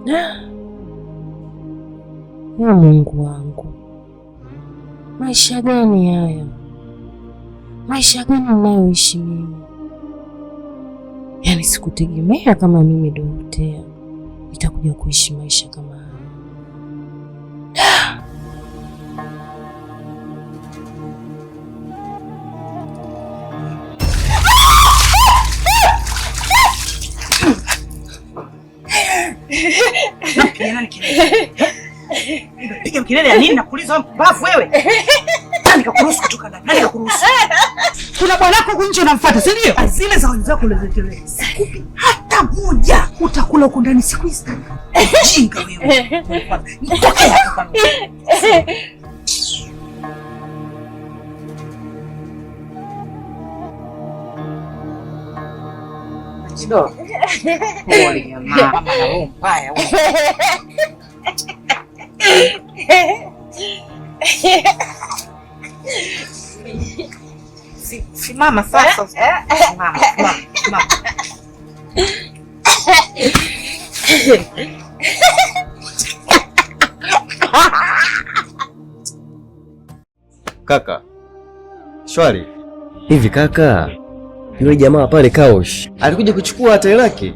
Ya Mungu wangu, maisha gani haya? Maisha gani ninayoishi mimi? Yaani sikutegemea kama mimi Dorothea nitakuja kuishi maisha kama haya. Napiga nani kelele? Unapiga kelele ya nini? Nakuuliza wewe mpumbavu wewe. Nani kakuruhusu kutoka ndani? Nani kakuruhusu? Kuna bwanako huku nje unamfuata, si ndio? Zile za wenzako ulizotelea. Sikupi hata moja. Utakula huko ndani siku hizi. Jinga wewe. Nitoke hapa. Chido. Pole jamaa, mama na roho mbaya huyu. Simama sasa. Simama, simama, simama. Kaka, shwari. Hivi kaka, yule jamaa pale Kaosh alikuja kuchukua tairi lake?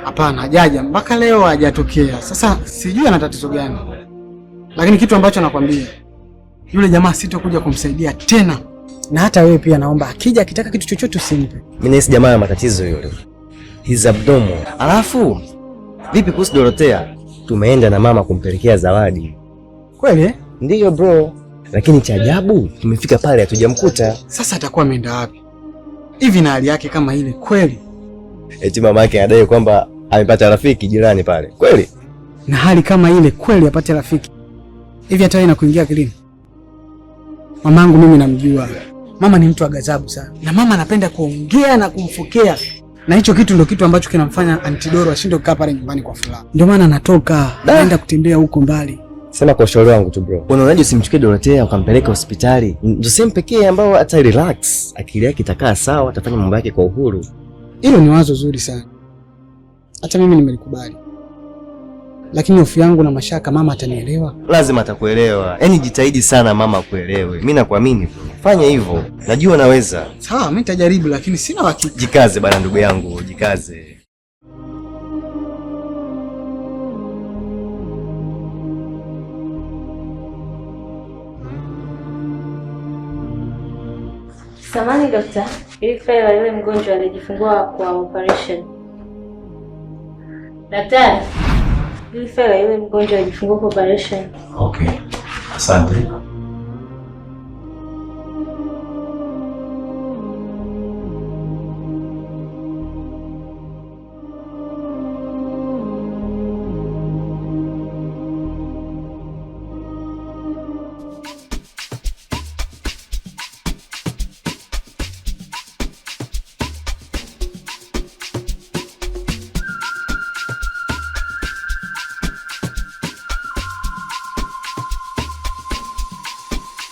Hapana, hajaja mpaka leo hajatokea. Sasa sijui ana tatizo gani, lakini kitu ambacho nakwambia, yule jamaa sitokuja kumsaidia tena, na hata wewe pia naomba akija akitaka kitu chochote usimpe. Mimi nahisi jamaa ana matatizo yule. He's abnormal. Alafu vipi kuhusu Dorothea? Tumeenda na mama kumpelekea zawadi. Kweli eh? Ndiyo bro, lakini cha ajabu tumefika pale hatujamkuta. Sasa atakuwa ameenda wapi hivi na hali yake kama ile kweli? Eti mama yake anadai kwamba amepata rafiki jirani pale. Kweli? Na hali kama ile kweli apate rafiki hivi? Hata wewe inakuingia akilini? Mamangu mimi namjua. Mama ni mtu wa ghadhabu sana, na mama anapenda kuongea na kumfokea, na hicho kitu ndio kitu ambacho kinamfanya Antidoro ashindwe kukaa pale nyumbani kwa furaha. Ndio maana anatoka anaenda kutembea huko mbali. Sema kwa ushauri wangu tu bro, unaonaje usimchukue Dorothea ukampeleka hospitali? Ndio sehemu pekee ambayo ata relax, akili yake itakaa sawa, atafanya mambo yake kwa uhuru. Hilo ni wazo zuri sana, hata mimi nimelikubali, lakini hofu yangu na mashaka, mama atanielewa? Lazima atakuelewa. Yaani jitahidi sana mama akuelewe. Mimi nakuamini bro. Fanya hivyo, najua naweza. Sawa, mimi nitajaribu, lakini sina uhakika. Jikaze bana ndugu yangu, jikaze. Samani dokta, ili faili la yule mgonjwa alijifungua kwa operation. Daktari, ili faili la yule mgonjwa alijifungua kwa operation. Okay, asante.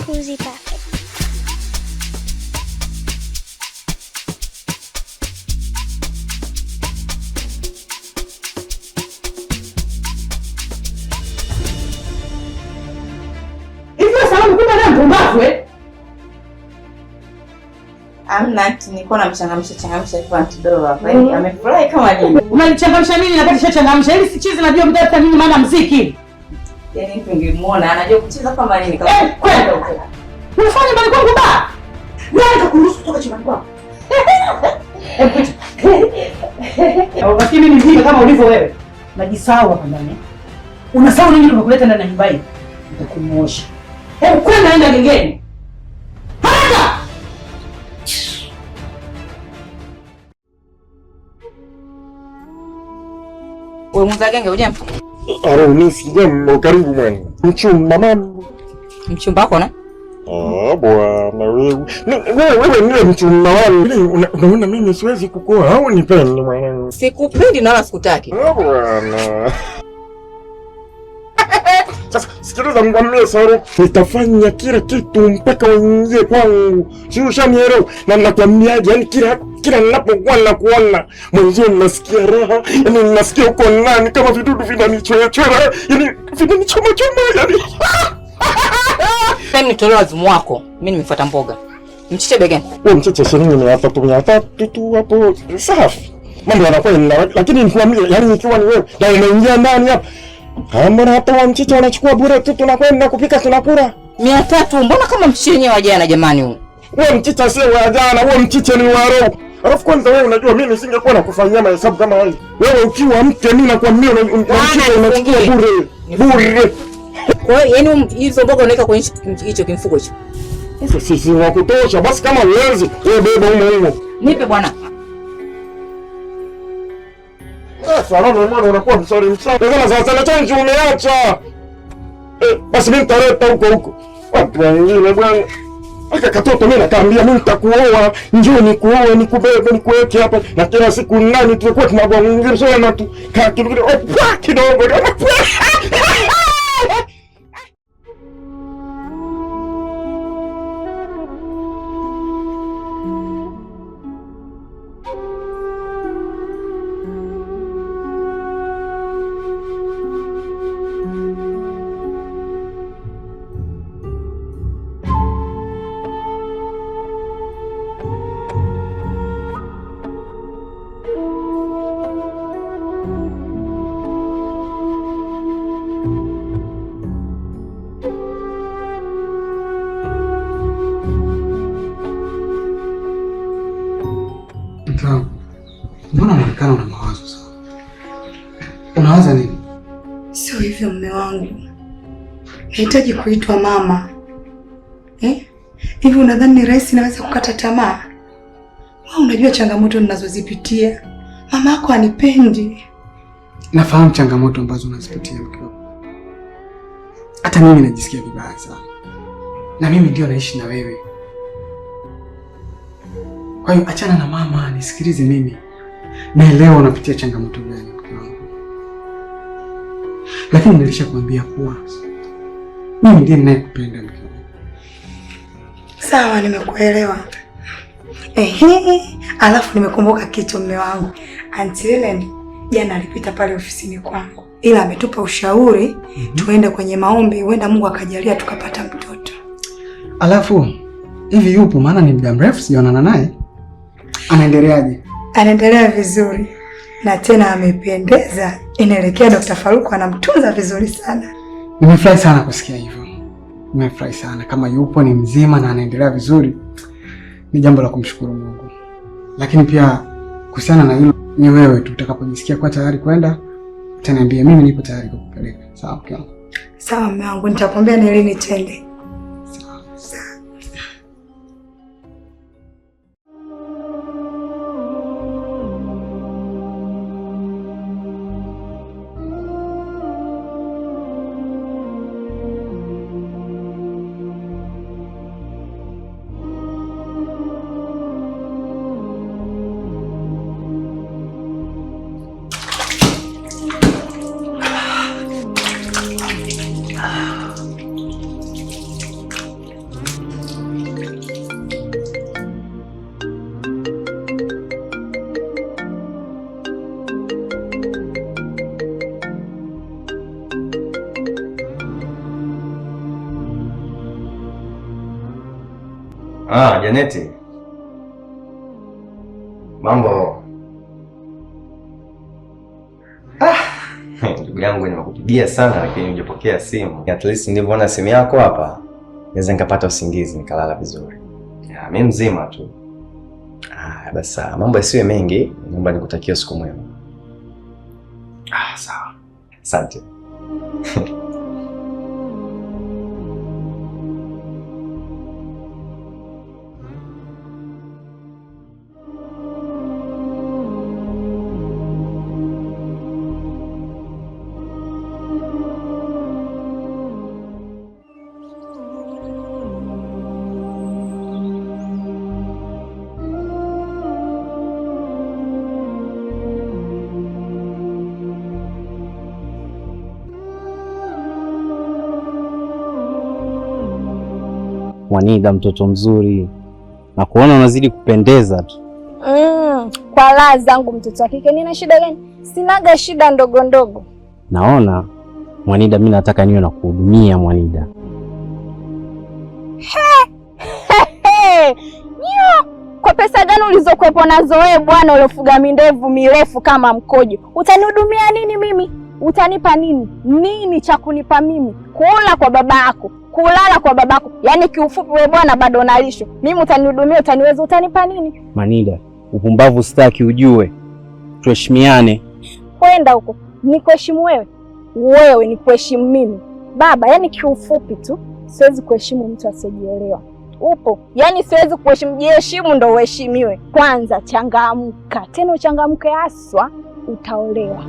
Cozy Perfect. Hivi wewe Salome kumbe naye mpumbavu eh? Amna, ati nilikuwa namchangamsha changamsha hivyo Antidoro hapa. Yaani amefurahi kama nini? Unanichangamsha nini na kati shachangamsha? Ili si chizi najua mtafuta nini maana muziki. Yaani mtu ungemuona anajua kucheza kama nini kama. Eh, kwenda huko. Unafanya nyumbani kwangu ba? Nani kakuruhusu kutoka chumbani kwangu? Hebu pita. Lakini mimi mjinga kama ulivyo wewe. Najisahau hapa ndani. Unasahau nini tumekuleta ndani ya nyumba hii? Nitakunyoosha. Hebu kwenda enda gengeni. Haraka! Wewe muuza genge hujambo? Aro, mimi sijambo, karibu mwana. Mchumba mambo. Mchumba wako na? Ah, bwana wewe. Wewe ndiye mchumba wangu. Unaona mimi siwezi kukuoa au nipende mwanangu? Sikupendi na wala sikutaki. Ah, bwana. Sasa sikiliza nikwambie Saro, nitafanya kila kitu mpaka uingie kwangu. Si ushanielewa? Na nakwambiaje, yani kila Kila ninapokuwa nakuona mwenzio ninasikia raha, yani ninasikia huko ndani kama vidudu vinanichwechwera, yani vinanichoma choma, yani. Mimi nitolewa wazimu wako. Mimi nimefuata mboga. Mchicha begani. Wewe mchicha shilingi 300 tu hapo safi. Mambo yanakuwa, lakini nikwambie, yani nikiwa ni wewe na umeingia ndani hapa. Mbona hata wa mchicha wanachukua bure tu, tunakwenda kupika tunakula. 300 mbona kama mchicha wenyewe wa jana jamani huu? Wewe mchicha sio wa jana, wewe mchicha ni wa roho. Alafu kwanza wewe unajua mimi nisingekuwa nakufanyia mahesabu kama hayo. Wewe ukiwa mke mimi nakwambia mchicha unachukua bure. Bure. Kwa hiyo yani hizo mboga unaweka kwenye hicho kimfuko hicho. Sasa sisi wa kutosha, basi kama uwezi wewe beba humo humo. Nipe bwana. Sasa roho mwana unakuwa msori msori. Sasa sasa chanjo umeacha. Basi mimi nitaleta huko huko. Watu wengine bwana. Aka katoto mimi nakaambia mimi nitakuoa, njoo nikuoe, nikubebe, nikuweke hapa na kila siku nani tutakuwa tunagongana tu. Ka kidogo kidogo. Mbona unaonekana una mawazo sana? Unawaza nini? Sio hivyo mume wangu. Nahitaji kuitwa mama. Hivi unadhani ni rahisi naweza kukata tamaa? Wewe unajua changamoto ninazozipitia. Mama yako anipendi. Nafahamu changamoto ambazo unazipitia mke wangu. Hata mimi najisikia vibaya sana. Na mimi ndio naishi na wewe. Kwa hiyo achana na mama, nisikilize mimi. Naelewa unapitia changamoto gani mke wangu. Lakini nilishakwambia kuwa mimi ndiye ninayekupenda mke wangu. Sawa, nimekuelewa. Alafu nimekumbuka kitu mume wangu. Auntie Helen jana alipita pale ofisini kwangu. Ila ametupa ushauri tuende kwenye maombi, huenda Mungu akajalia tukapata mtoto. Alafu hivi yupo, maana ni muda mrefu sijaonana naye. Anaendeleaje? Anaendelea vizuri na tena amependeza. Inaelekea Dr. Faruku anamtunza vizuri sana. Nimefurahi sana kusikia hivyo. Nimefurahi sana kama yupo ni mzima na anaendelea vizuri. Ni jambo la kumshukuru Mungu. Lakini pia kuhusiana na hilo, ni wewe tu utakapojisikia kuwa tayari kwenda utaniambia, mimi nipo tayari kukupeleka. Sawa mke wangu? Sawa mume wangu, nitakwambia ni lini twende. Sawa. Sawa. Janeti. Mambo. Ndugu yangu nimekupigia sana lakini hujapokea simu. At least nilivyoona simu yako hapa, naweza nikapata usingizi nikalala vizuri. Mimi mzima tu. Basi mambo yasiwe mengi, naomba nikutakie usiku mwema. Sawa. Asante. Mwanida, mtoto mzuri, na kuona unazidi kupendeza tu. Kwa raha zangu mtoto wa kike nina shida gani? Sinaga shida ndogo ndogo. Naona Mwanida, mimi nataka niwe na kuhudumia Mwanida. He! Nyo! Kwa pesa gani ulizokuwepo nazo wewe bwana, uliofuga mindevu mirefu kama mkojo? Utanihudumia nini mimi? Utanipa nini? Nini cha kunipa mimi? Kula kwa babako, kulala kwa babako. Yaani kiufupi wewe bwana bado nalisho. Mimi utanihudumia, utaniweza, utanipa nini? Manida, upumbavu sitaki ujue. Tuheshimiane. Kwenda huko. Nikuheshimu wewe? Wewe nikuheshimu mimi? Baba, yani kiufupi tu siwezi kuheshimu mtu asiyejielewa. Upo. Yaani siwezi kuheshimu, jiheshimu ndo uheshimiwe. Kwanza changamka. Tena uchangamke haswa, utaolewa.